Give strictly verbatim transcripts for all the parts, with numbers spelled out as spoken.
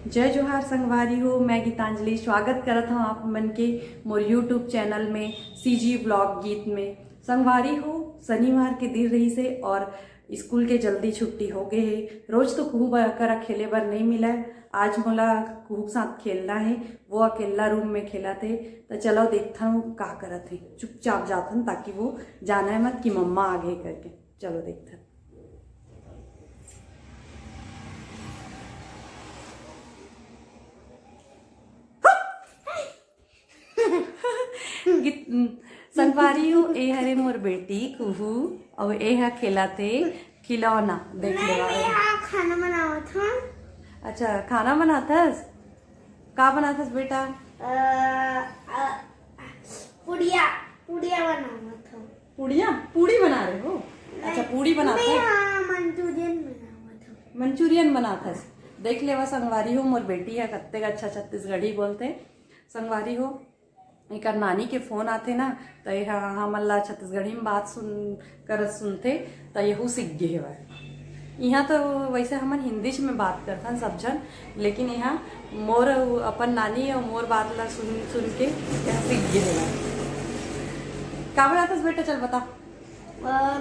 जय जोहार संगवारी हो, मैं गीतांजलि स्वागत करत हूँ आप मन के मोर YouTube चैनल में, सीजी व्लॉग गीत में। संगवारी हो, शनिवार के दिन रहिसे और स्कूल के जल्दी छुट्टी हो गए हे। रोज तो कुहू बर करा खेले बर नहीं मिला है, आज मोला कुहू के साथ खेलना है। वो अकेला रूम में खेलत हे, तो चलो देखता हूँ का करत हे। चुपचाप जाथन ताकि वो जाना है मत कि मम्मा आ गए करके। चलो देखता। संगवारी हो, ए हरे मोर बेटी कुहू, अउ ए ह खेलत हे खिलौना। देख ले। खाना बनावत हूँ। अच्छा, खाना बनाथस? का बनाथस बेटा? पुड़िया, पुड़िया बनावत हूँ। पुड़िया, पूड़ी बना रहे हो? अच्छा, पूड़ी बनाते हैं। हाँ, मंचूरियन बनावत हूँ। मंचूरियन बनाथस। देख लेवा संगवारी हो, मोर बेटी है कत्ते अच्छा छत्तीसगढ़ी बोलते। संगवारी हो, एकर नानी के फोन आथे ना, त एहा हमन ला छत्तीसगढ़ी में बात सुन करत सुनथे, त यहू सीख गे हेवय। इहाँ तो वैसे हमन हिंदी में बात करथन सब झन, लेकिन यहाँ मोर अपन नानी और मोर बात ला सुन सुन के यहाँ सीख गे हेवय। का बनाथस बेटा, चल बता।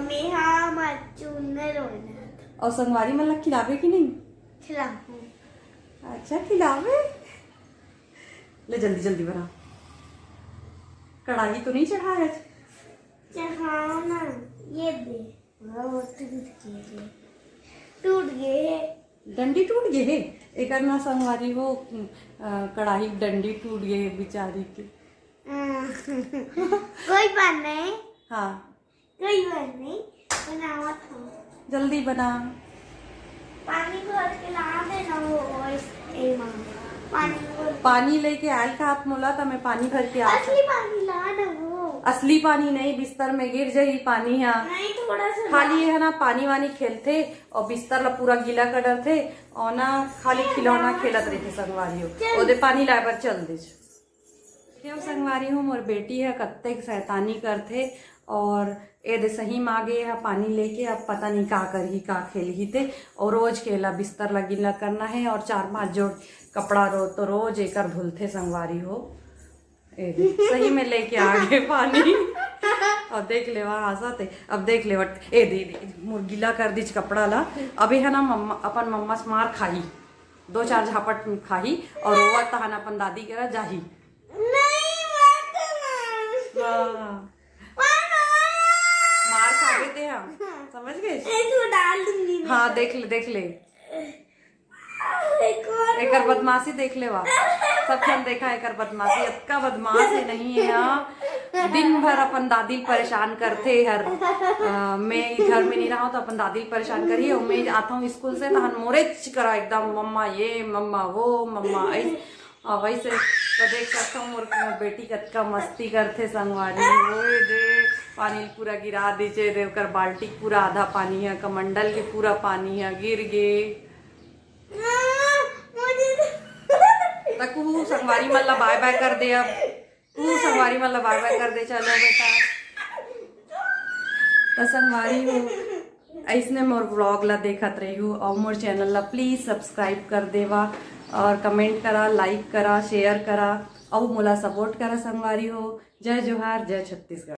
मेहा मचुनर बनात। और संगवारी मन ला खिलाबे कि नहीं? खिलाऊं। अच्छा, खिलाबे। ले जल्दी जल्दी बना। कढ़ाई तो नहीं चढ़ाया? चढ़ाओ ना, ये दे। वो टूट गए। टूट गए। डंडी टूट गए हे। एकर ना संगवारी हो, अ, कढ़ाई डंडी टूट गए हे बेचारी के। कोई बात नहीं। हाँ, कोई बात नहीं, बनावत हूँ। जल्दी बना। पानी भर के ला देना वो, ए माँ, पानी भर। पानी लेके आयल का हाथ मोला, त मैं पानी भर के आ असली पानी ला ना वो। असली पानी नहीं, बिस्तर में गिर जाही पानी हा। नहीं, थोड़ा सा खाली है ना, पानी वानी खेलथे और बिस्तर ला पूरा गीला कर डरथे और ना खाली खिलौना खेलत रहिथे संगवारी हो। ओदे पानी लाए बर चल दे। क्यों संगवारी हो, मोर बेटी है कत्ते शैतानी करथे और ए दे सही मागे है पानी लेके, अब पता नहीं का करही, का खेलही ते। और रोज के ला बिस्तर ला गीला करना है और चार पांच जोड़ कपड़ा रो तो रोज एकर भूलथे संगवारी हो। ए दे, सही में लेके आ गए पानी। अब देख लेवा, हंसत हे। अब देख लेवा, ए दे, ए दे, मोर गीला कर दीच कपड़ा ला। अभी है ना मम्मा, अपन मम्मा से मार खाही, दो चार झापट खाही और रोवत तहन अपन दादी करा जाही। नहीं, मत मार। हाँ, मार, मार। मार खाबे ते हम, समझ गए? ए, तू डाल दूंगी मैं। हाँ, देख ले, देख ले। एक और एकर बदमाशी देख लेवा, सब झन देखा एकर बदमाशी, अतका बदमाश ही नहीं है। हाँ, दिन भर अपन दादी ल परेशान करथे हर। अ, मैं घर में नहीं रहा तो अपन दादी ल परेशान करिए, और मैं आता हूँ स्कूल से तहन मोरेच करा एकदम, मम्मा ये, मम्मा वो, मम्मा ऐसे। और वैसे तो देख सकता हूँ मोर बेटी कतका मस्ती करथे संगवारी। ओए दे, पानी ल पूरा गिरा दीचे दे, ओकर बाल्टी के पूरा आधा पानी है, कमंडल के पूरा पानी है, गिर गे। मुझे तकू संगवारी मन ला बाय बाय कर दे। अब तू संगवारी मन ला बाय बाय कर दे। चलो बेटा, त संगवारी हो, ऐसने मोर व्लॉग ला देखत रही हो और मोर चैनल ला प्लीज सब्सक्राइब कर देवा और कमेंट करा, लाइक करा, शेयर करा और मोला सपोर्ट करा संगवारी हो। जय जोहार, जय छत्तीसगढ़।